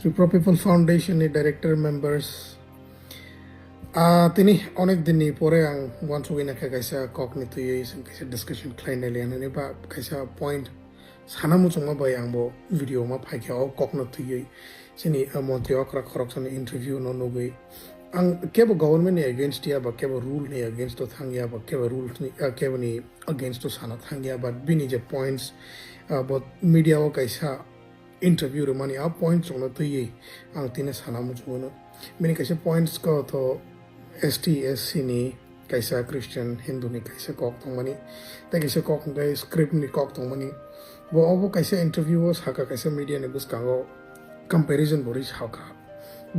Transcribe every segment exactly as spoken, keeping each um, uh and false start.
Tripura People Foundation ni director members, ah, tini onek din ni pore ang uansugwi naikha kaisa kok ni twiwi chwng kaisa discussion khlai nai liya nini ba kaisa point sana muchungma bai ang bo video ma phaikha o kok no twiwi chini, ah, montri okra khoroksa ni interview no nugwi ang kebo government ni against ya ba kebo rule ni against o thang ya ba kebo rule ni, ah, kebo ni against o sana thang ya, but bini je points, ah, bo media o kaisa interview rwmani a point chwngno twiwi ang tini sana muchungo. Bini kaisa points ko to S T, S C ni kaisa Christian, Hindu ni kaisa kok tongmani, tei kaisa kok hwnkhe script ni kok tongmani. Bo obo kaisa interview o saka kaisa media ni bwskango comparison bo rwi saka.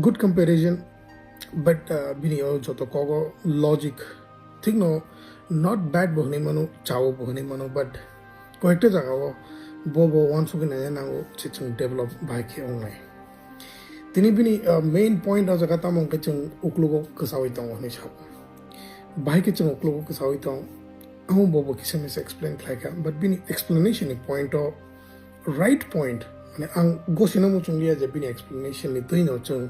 Good comparison, but, uh, bini o joto kogo logic thikno not bad bo hwnwi mano, chao bo hwnwi mano, but koyekta jagao bo bo uansugwi naina nango je chwng develop bai khe wngnai. Tini bini, uh, main point o jaga tamo hwnkhe chwng uklugo kwchaui tongo hwnwi sao. Bahai khe chwng uklugo kwchaui tong, amo bo bo kisa misa explain khlai kha, but bini explanation ni point o right point, mane ang gosino muchung liya je bini explanation ni twino chwng,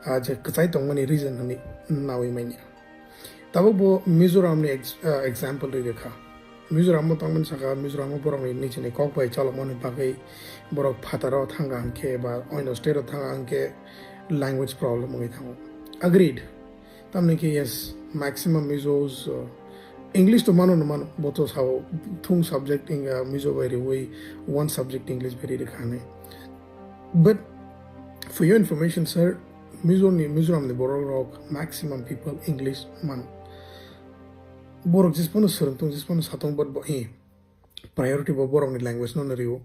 ah, je kwchai tongmani reason hwnwi nawi manya. Tabuk bo Mizoram ni ex-, ah, example rwi rwkha. Mizoram o tongmani saka, Mizoram o borok ni nijini kok bai chalokmani bagwi borok phataro thanga hwnkhe ba oino state o thanga hwnkhe language problem wngwi thango. Agreed. Tamni khe yes, maximum Mizos, uh, English to mano no mano, bo to sao thung subject in, uh, Mizo bai riwi one subject English bai riri khane. But for your information, sir, Mizo ni, Mizoram ni borok rok maximum people English mano. Borok jispono swrwng tong, jispono satong, but bo, eh, priority bo borok ni language no rio,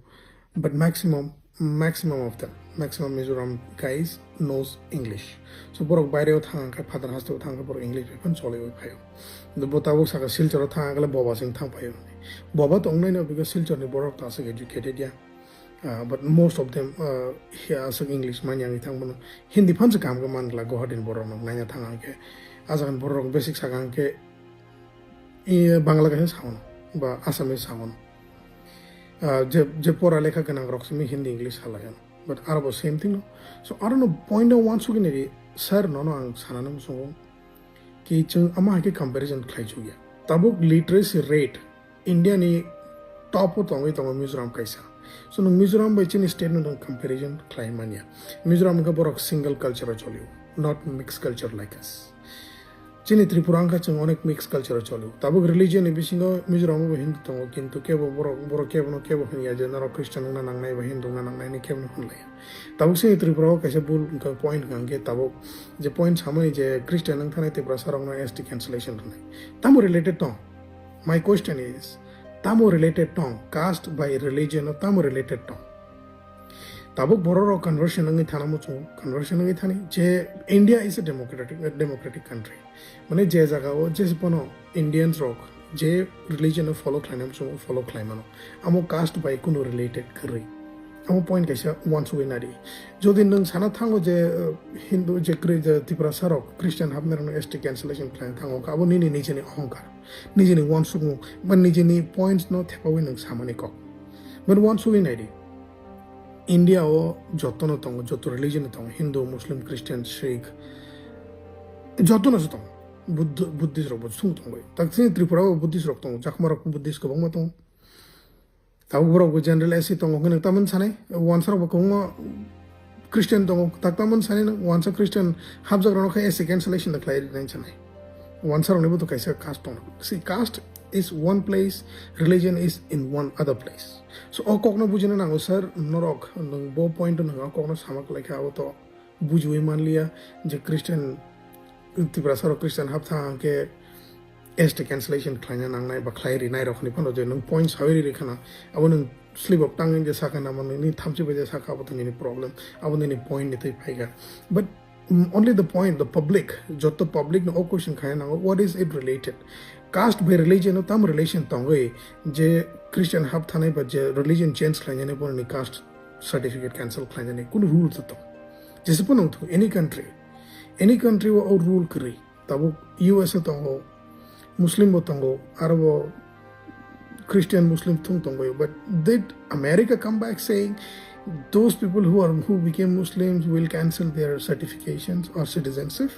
but maximum, maximum of them, maximum Mizoram guys knows English. So borok baire o thang khe, phatar haste o thang khe borok English bai phano choli bai phaio. Do bo tabuk saka Silchar o thang khe boba sing thang phaio. Boba to wngnai no, because Silchar ni borok to aswk educated ya. Uh, but most of them, uh, he aswk English manya wngwi thang bono. Hindi phansa kaham khe man gla Guwahati ni borok no naina thang khe. Ajagan borok basic saka khe, eh, Bangla kaisa sao no, ba Assamese sao no. Ah, je, je pora lekha gwnang rok simi Hindi English hala ya. But aro bo same thing no. So aro no point o uansugwi nai di, sir, nono ang sanani muchungo ki chwng ama hai khe comparison khlai chuk ya. Tabuk literacy rate India ni top o tongwi tongo Mizoram kaisa. So nwng Mizoram bai chini state no nwng comparison khlai manya. Mizoram wngkha borok single culture o cholio, not mixed culture like us. Chini Tripura wngkha chwng onek mixed culture o cholio. Tabuk religion ni bisingo Mizoram bo Hindu tongo, kintu kebo borok, borok kebo no kebo hwn ya je norok Christian wngna nangnai ba Hindu wngna nangnai hinwi kebo no hwn lai ya. Tabuk chini Tripura o kaisa bul wngkha point wngkha hwnkhe tabuk je point samani je Christian wng thanai Tiprasa rok no S T cancellation rwnai. Tamo related tong? My question is, tamo related tong? Caste by religion o tamo related tong? Tabuk borok rok conversion wngwi thana muchungo, conversion wngwi thani je India is a democratic, democratic country. Mane je jaga o je pono Indians rok je religion o follow khlaina muchungo follow khlai mano. Amo caste bai kunu related kwrwi. Amo point kaisa uansugwi nadi. Jodi nwng sana thango je, uh, Hindu je Kri-, je Tiprasa rok Christian hapnai rokno S T cancellation khlaina thango, abo nini nijeni ohongkar, nijeni uansukmung, ba nijeni points no thepawi nwng samani kok. But uansugwi nai di. India o jotono tongo, joto religion tongo, Hindu, Muslim, Christian, Sikh, jotono se tongo. Buddh-, Buddhist rok bo sung tongo. Tak chini Tripura o Buddhist rok tongo, Chakma rok Buddhist kwbangma tongo. Tabuk borok bo general S C tongo hwnwi tamani sanai, wansa rok bo kwbangma Christian tongo, tak tamani sanai no wansa Christian hapjak rok khe S C cancellation da khlai nai sanai. Wansa rok ni bo to kaisa caste tongo. See, caste is one place, religion is in one other place. So o kok no bujina nango sir, norok nwng bo point no o kok no sama kwlai kha abo to bujiwi manliya je Christian, Tiprasa rok Christian hap thang khe S T cancellation khlaina nangnai ba khlai rinai rok ni phano je nwng point sawi ri khana, abo nwng slip of tongue je sakha na mano, nini thamchi bai je sakha, abo to nini problem, abo nini point ni twi phaikha. But, mm, only the point, the public, joto public no o question khaina nango, what is it related? Caste by religion no tam relation tongwi je Christian hap thanai ba je religion change khlainani bo ni caste certificate cancel khlainani kunu rule to tong. Jese pono thung any country, any country o rule kwrwi. Tabuk U S A tongo, Muslim bo tongo, aro bo Christian Muslim thung tongo, but did America come back saying those people who are, who became Muslims will cancel their certifications or citizenship.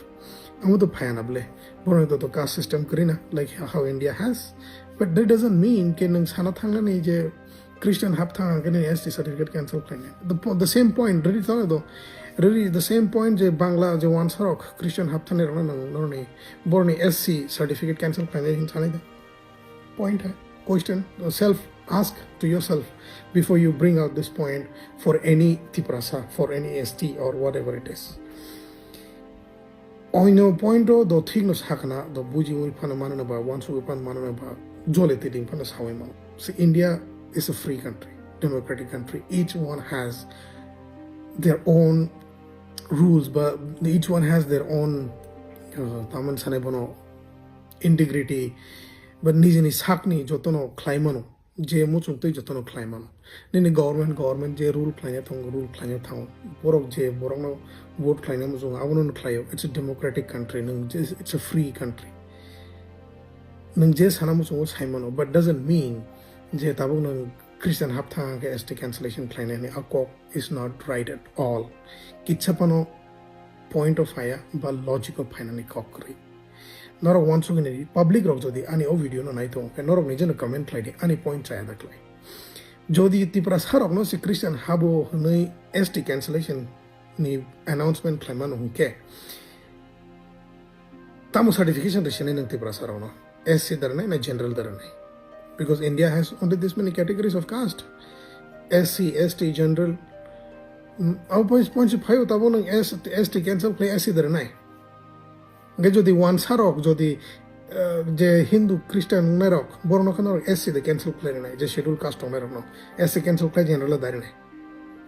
Amo to phayana ble. Bono to, to caste system karina, like how India has. But that doesn't mean ke nang sana thangani je Christian hap thang ke ni S T certificate cancel khlainai. The, po- the same point, really thang do, really the same point je Bangla je wansarok Christian hap thani rona nang norni borni S C certificate cancel khlainai hin sanai da. Point hai. Question, uh, self, ask to yourself before you bring out this point for any Tiprasa, for any S T or whatever it is. Oino point o do thik no sakna, do buji ui phano mano ba, wansuk ui phano mano ba, jole tiding phano sawi mano. See, India is a free country, democratic country. Each one has their own rules, but each one has their own, uh, taman sanai bono integrity, but nijini sakni jotono khlai mano, je muchung tei jotono khlai mano. Nini government, government je rule khlaina thango, rule khlaina thango. Borok je borokno vote khlaina muchungo, abono no khlaio. It's a democratic country, nung je, it's a free country. Nung je sana muchungo sai mano, but doesn't mean je tabuk nung Christian hap thang ke S T cancellation khlainani a kok is not right at all. Kitsa pano point of haya ba logic of phainani kok kwrwi. Norok wansugini public rok jodi ani o video no nai tongo khe norok nijeno comment khlai di, ani point chaya da khlai. Jodi Tiprasa rok no se Christian habo hwnwi S T cancellation ni announcement khlai mano hwnkhe, tamo certification rwsinai nwng Tiprasa rok no? S C da rwnai na general da rwnai? Because India has only this many categories of caste. S C, S T, general. Mm, abo points, points phaio tabo nwng S, S T cancel khlai S C da rwnai. Hwnkhe jodi wansarok, jodi, eh, je Hindu, Christian wngnai rok, borokno khe norok S C de cancel khlai rwnai, je schedule caste tongnai rokno S C cancel khlai general da rwnai.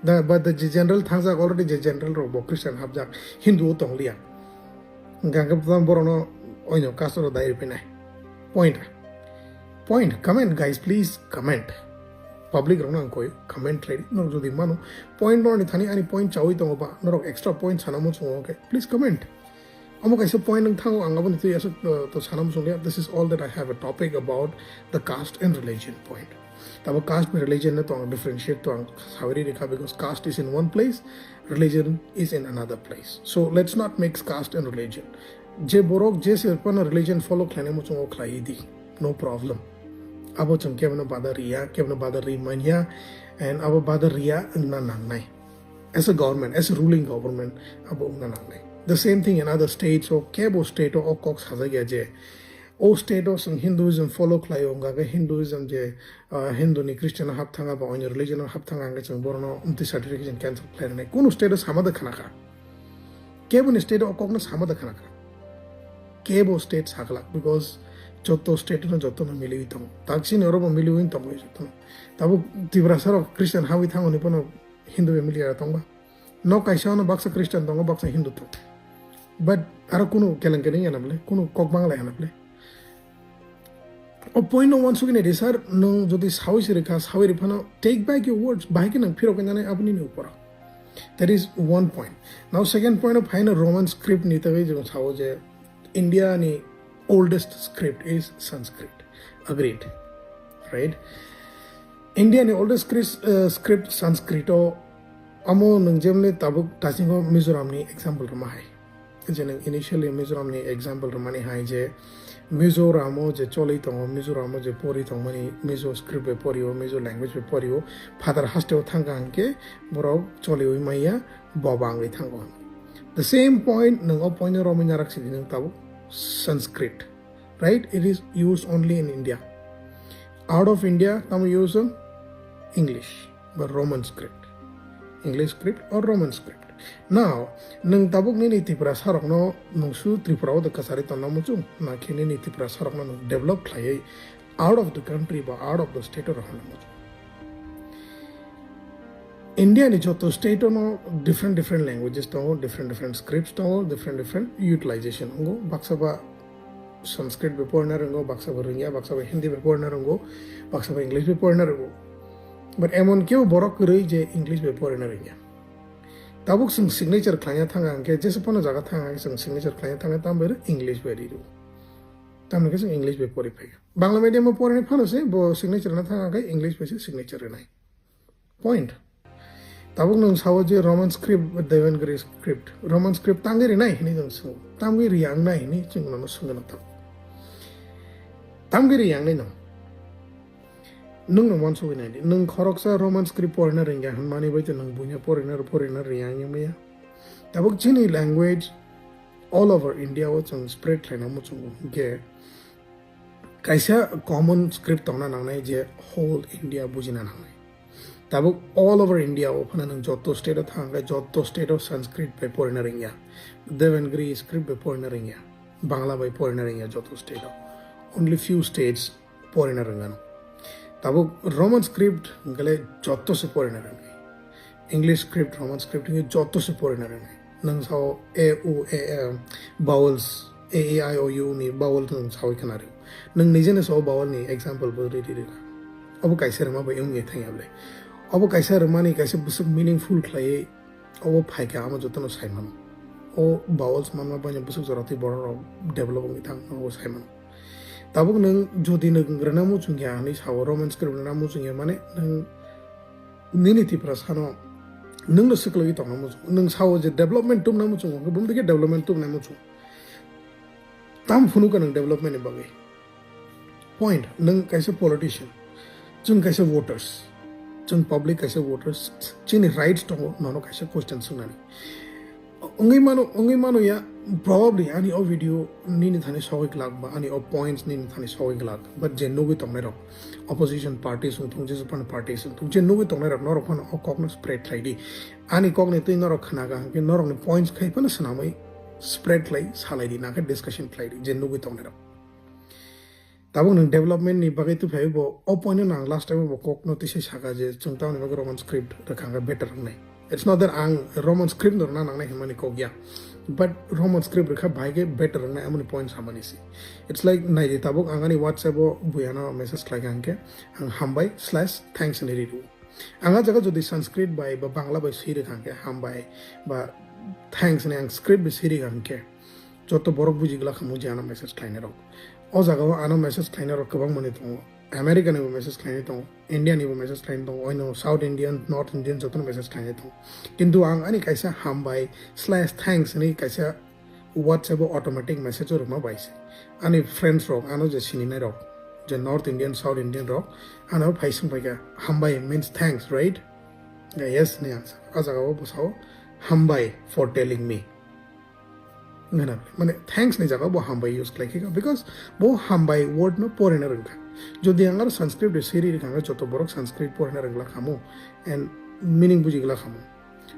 Da, but the general thangjak already, je general rok bo Christian hapjak, Hindu o tongliya. Hwnkhe borokno oino caste ro dai rwphainai. Point. Point. Comment, guys, please comment. Public rokno ang koi comment khlai di. Norok jodi mano point no ni thani ani point chawi tongo ba, norok extra point sana muchungo, okay, please comment. Omo kaisa point wng thango, ang aboni twi aswk, uh, to sana muchung liya. This is all that I have a topic about the caste and religion point. Tabo caste bai religion no to ang differentiate to ang sawi rikha, because caste is in one place, religion is in another place. So let's not mix caste and religion. Je borok je se pano religion follow khlainai muchungo khlai di, no problem. Abo chwng kebono bada riya, kebono bada ri manya, and abo bada riya wngna nangnai. As a government, as a ruling government, abo wngna nangnai. The same thing in other states, o kebo state o o kok sajak ya je o state o chwng Hinduism follow khlai o, hwnkha khe Hinduism je, ah, Hindu ni Christian o hap thanga ba onyo religion o hap thanga, hwnkhe chwng borokno amtwi certification cancel khlai rwnai. Kunu state o sama da khna kha? Kebo ni state o o kok no sama da khna kha? Kebo state sakla, because joto state no joto no miliwi tongo. Taksini oro bo miliwi tongo joto no. Tabuk Tiprasa rok Christian hawi thango ni bono Hindu bai miliya tongba. Nok kaisa ano baksa Christian tongo, baksa Hindu tongo. But aro kunu kelengkeri yana bole, kunu kok bangla yana bole. O point no wansugini di, sir, nwng jodi sawi se rikha, sawi riphano, take back your words, bahai khe nang phirok nani aboni ni uporo. That is one point. Now second point of haino Roman script ni tagwi jong sao je India ni oldest script is Sanskrit. Agreed. Right? India ni oldest script, uh, script Sanskrit o, amo nwng jemle tabuk dasingo Mizoram ni example rwma hai. Je nwng initially Mizoram ni example rwmani hai je Mizoram o je choli tongo, Mizoram o je pori tongmani, Mizo script bai pori o, Mizo language bai pori o, phatar haste o thangkha hwnkhe borok choliwi maya, bo bangwi thango. The same point, nwng o point no romwi narak sidi nwng tabuk Sanskrit, right? It is used only in India. Out of India, tamo use o? English ba Roman script. English script or Roman script. Now, nwng tabuk nini Tiprasa rokno nwngsu Tripura o de kasari tonna muchung, na khe nini Tiprasa rokno nwng develop khlaiwi out of the country ba out of the state o rohorna muchung. India ni joto state o no different different languages tongo, different different scripts tongo, different different utilization wngo. Baksa ba Sanskrit bai porina rwngo, baksa bai rwngya, baksa bai Hindi bai porina rwngo, baksa bai English bai porina rwngo. But emon kebo borok kwrwi je English bai porina rwngya. Tabuk chwng signature khlaina thanga hwnkhe, jesa phano jaga thanga hwnkhe chwng signature khlaina thanga, tamo bai rw English bai rw. Tamni khe chwng English bai pori phaikha. Bangla medium o porina phano se bo signature na thanga hwnkhe English bai se signature rwnai. Point. Tabuk nwng sao je Roman script, Devanagari script, Roman script tangwi rinai hinwi nwng swngo, tangwi riyangnai hinwi chwng nono swngwi nang tamo. Tangwi riyangnai nwng. Nwng no uansugwi nai di. Nwng khoroksa Roman script porina rwngya hwnmani bai to nwng buino porina, porina rwya wngya maya. Tabuk chini language all over India o chwng spread khlaina muchungo. Hwnkhe kaisa common script tongna nangnai je whole India bujina nangnai. Tabuk all over India o phano nwng joto state o thang khe joto state o Sanskrit bai porina rwngya. Devanagari script bai porina rwngya. Bangla bai porina rwngya joto state o. Only few states porina rwngano. Tabuk Roman script hwnkhe joto se porina rwnai. English script, Roman script hwnkhe joto se porina rwnai. Nwng sao A, U, A, A, vowels, A, E, I, O, U ni vowel nwng sawi khna rw. Nwng nijeno sao vowel ni example bo riri rira. Obo kaisa rwma bai wngya thangya bole. Obo kaisa rwmani kaisa bwswk meaningful khlaiwi obo phaikha, amo jotono sai mano. O vowels manma baino bwswk jora tei borok rok develop wngwi thang, obo sai mano. Tabuk nwng jodi nwng rwna muchungya hinwi sao, Roman script rwna muchungya, mane nwng nini Tiprasano nwngno swklaiwi tongna muchungo. Nwng sao je development tubna muchungo, hwnkhe bumdi khe development tubna muchungo. Tam phunukha nwng development ni bagwi. Point, nwng kaisa politician, chwng kaisa voters, chwng public kaisa voters, chini rights tongo nono kaisa question swngnani. Wngwi mano, wngwi mano ya, probably ani o video nini thani sogwi glak ba ani o points nini thani sogwi glak, but je nugwi tongnai rok, opposition parties wng thung, jesu phano parties wng thung, je nugwi tongnai rok norok phano o kokno spread khlai di. Ani kokni twi norok khna kha hwnkhe norokni points khai phano swnamwi spread khlai salai di, nakhe discussion khlai di je nugwi tongnai rok. Tabuk nwng development ni bagwi twi phaiwi bo o point no ang last time bo kok no tisa saka je chwng tamoni bagwi Roman script rwkha hwnkhe better wngnai. It's not that ang Roman script no rwna nangnai hwnmani kok ya, but Roman script rwkha bahai khe better wngnai amoni point samani se. It's like nai di, tabuk ang ani WhatsApp o buiano message khlai kha hwnkhe ang hambai slash thanks hinwi ri rw. Ang a jaga jodi Sanskrit bai ba Bangla bai swi rwkha hwnkhe hambai ba thanks hinwi ang script bai swi rwkha hwnkhe joto borok buji glak khamu je ano message khlainai rok. O jaga o ano message khlainai rok kwbang mani tongo. America ni bo message khlainai tongo, India ni bo message khlainai tongo, oino South Indian, North Indian jotono message khlainai tongo. Kintu ang ani kaisa hambai slash thanks hinwi kaisa WhatsApp o automatic message o rwma bai se. Ani friends rok, ano je sininai rok, je North Indian, South Indian rok, ano phai swng pai kha, "Hambai means thanks, right?" Yes ni answer. A jaga o bwsao, "Hambai for telling me." Ngana, mane, thanks ni jaga bo hambai use khlai kha, because bo hambai word no porina rwngkha. Jodi ang aro Sanskrit de siri rwkha, joto borok Sanskrit porina rwngla khamu and meaning buji gla khamu.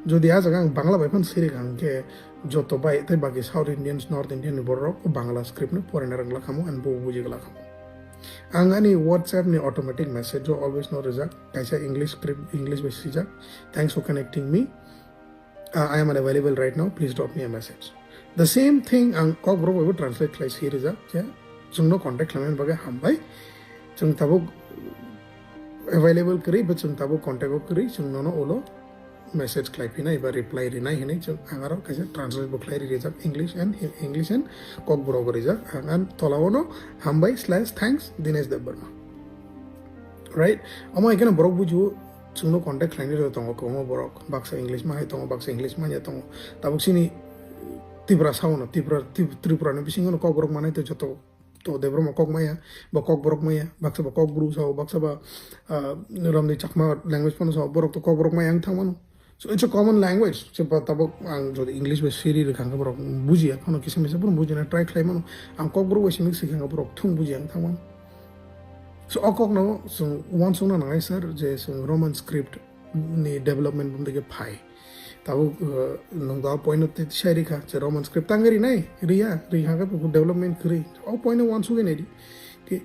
Jodi a jaga ang Bangla bai phan siri rwkha hwnkhe joto bai tei baki South Indians, North Indian ni borok Bangla script no porina rwngla khamu and bo buji gla khamu. Ang ani WhatsApp ni automatic message o always no rijak, kaisa English script, English bai sijak, "Thanks for connecting me. Uh, I am unavailable right now, please drop me a message." The same thing ang Kokborok bai bo translate khlai swi rijak je, "Chwngno contact khlaimani bagwi hambai, chwng tabuk available kwrwi, ba chwng tabuk contact o kwrwi, chwng nono ulo message khlai phinai ba reply rinai," hinwi chwng ang aro kaisa translate bo khlai ri rijak, English and, English and Kokborok rijak, ang an tola o no hambai slash thanks Dinesh Debbarma. Right? Omo hai kheno borok bujiwo, chwngno contact khlainai rok tongo kwbangma borok. Baksa English ma hai tongo, baksa English manya tongo. Tabuk chini Tripura saono, Tripura, Trip-, Tripura ni bisingo no Kokborok manai to joto to Debbarma kok maya, ba Kokborok maya, baksa ba Kokbru sao, baksa ba, ah, Romni Chakma language phano sao, borok to Kokborok maya wng thangmano. So it's a common language. Je ba tabuk ang jodi English bai siri rwkha hwnkhe borok bujiya, phano kisa misa phano bujina try khlai mano. Ang Kokborok bai simi swikha hwnkhe borok thung bujiya wng thangmano. So o kokno chwng uansukna nangnai sir je chwng Roman script ni development bumdike phai. Tabuk, uh, nwng da point of the share kha je Roman script tangwi rinai, riya, ri hwnkhe bo development kwrwi. O point no uansugwi naidi. Ki,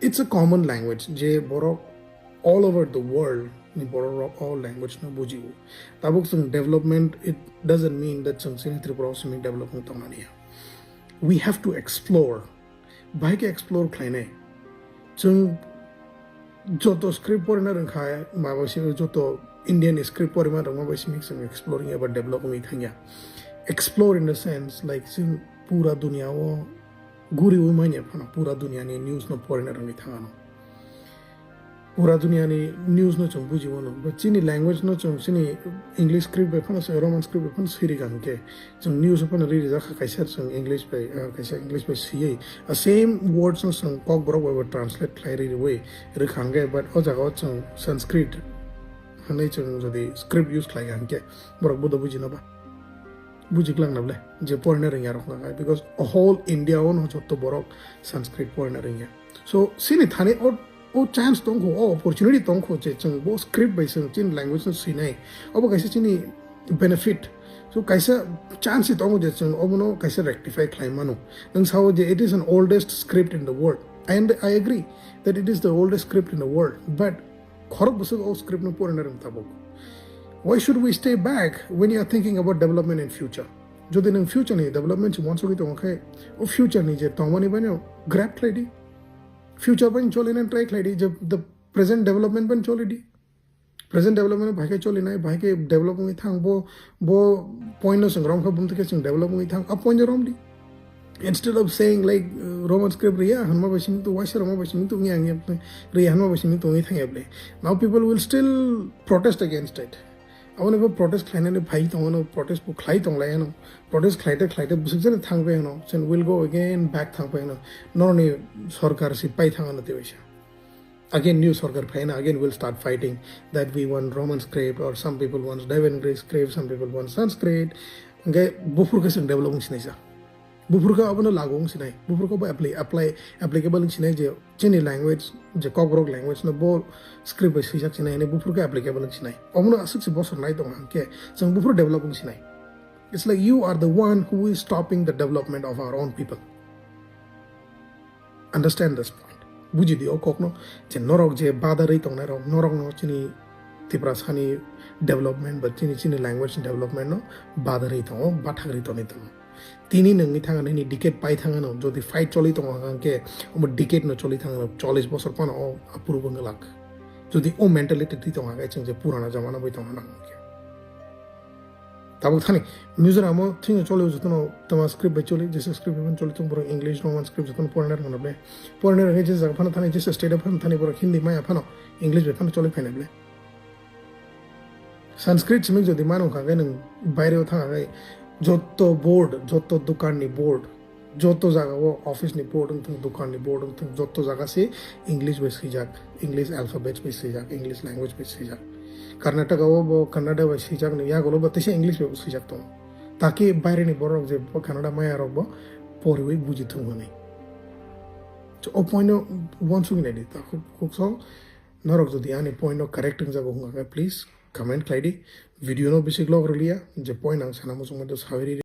it's a common language je borok all over the world ni borok rok o language no bujiwo. Tabuk chwng development, it doesn't mean that chwng chini Tripura o simi development tongnani ya. We have to explore. Bahai khe explore khlainai. Chwng joto script porina rwngkha, mabo se joto Indian script porima rwngma bai simi chwng explore wngya ba develop wngwi thangya. Explore in the sense, like, chwng pura dunia o guriwi manya phano pura dunia ni news no porina rwngwi thangano. Pura duniani news no chwng buji mano. But chini language no chwng chini English script bai phano se, Roman script bai phano swi rikha hwnkhe, chwng news phano ri rijak kha kaisa chwng English bai, ah, kaisa English bai swiwi. Ah, same words no chwng Kokborok bai bo translate khlai ri riwi rikha hwnkhe, but o jaga o chwng Sanskrit hwnwi chwng jodi script use khlai kha hwnkhe, borok bodo buji no ba. Buji kwlangna ble, je porina rwngya rok na khai, because whole India o no jotto borok Sanskrit porina rwngya. So, sini thani o, o chance tongkho, o opportunity tongkho je chwng bo script bai chwng chini language no swinai. Obo kaisa chini benefit. So, kaisa chance tongo je chwng obono kaisa rectify khlai mano. Nwng sao je it is an oldest script in the world. And I agree that it is the oldest script in the world. But khorok bwswk o script no porina rwng tabuk. Why should we stay back when you are thinking about development in future? Jodi nwng future ni development se uansugwi tongo khe, o future ni je tongmani bai no grab khlai di. Future bai choli na try khlai di, je the present development bai choli di. Present development bai khe choli nai, bai khe develop wngwi thang, bo, bo point no chwng rom kha, bumtwi khe chwng develop wngwi thang, a point no rom di. Instead of saying like, uh, Roman script riya, hanma bai simi tu, waisa roma bai simi tu, ngi ang yap, riya hanma bai simi tu, ngi thang yap le. Now people will still protest against it. Aboni bo protest khlainani phai tongmano, protest bo khlai tong lai ano. Protest khlaite khlaite bwswk jani thang pai ano. Then we'll go again back thang pai ano. Norni sorkar si pai thang ano tei waisa. Again, new sorkar phai ano, again we'll start fighting that we want Roman script or some people want Devanagari script, some people want Sanskrit. Hingke buphur khe chwng develop wng sinai sa. Buphurkha abono lagu wng sinai, buphurkha bo apply, apply, applicable wng sinai je chini language, je Kokborok language no bo script bai swijak sinai hwnwi buphurkha applicable wng sinai. Omono aswk se bosor nai tongo hwnkhe chwng buphuru develop wng sinai. It's like you are the one who is stopping the development of our own people. Understand this point. Buji di o kokno je norok je badarwi tongnai rok, norok no chini Tiprasani development ba chini, chini language development no badarwi tongo, bathagri tonwi tongo. Tini nungwi thangano, nini decade pai thangano, jodi fight choli tongo hwnkhe, omo decade no choli thangano, chollish bosor phano o aphurubo wngwlak. Jodi o mentality twi tongo hwnkhe, chwng je purana jamana bai tongna nang hwnkhe. Tabuk thani Mizoram o thwino choli, jotono tama script bai choli, jesa script bai choli tong borok English, Roman script jotono porna rwngna ble. Porna rwngwi je jaga phano thani, jesa state o phano thani borok Hindi maya phano English bai phano choli phaina ble. Sanskrit simi jodi mano kha khe nwng baire o thang khe jotto board, jotto dokan ni board, jotto jaga o office ni board wng thung, dokan ni board wng thung, jotto jaga se English bai swijak, English alphabets bai swijak, English language bai swijak. Karnataka o bo Kannada bai swijak ni yagulo bo teisa English bai swijak tongo. Taki baire ni borok je bo Kannada maya rok bo poriwi buji thung hwnwi. So, o point no uansugwi nai di, ta khuk, khuk so norok jodi ani point no correct wngjago hwnga khe, please comment khlai di. Video no bisi log rwliya, je point ang sana muchungma do sawi ri.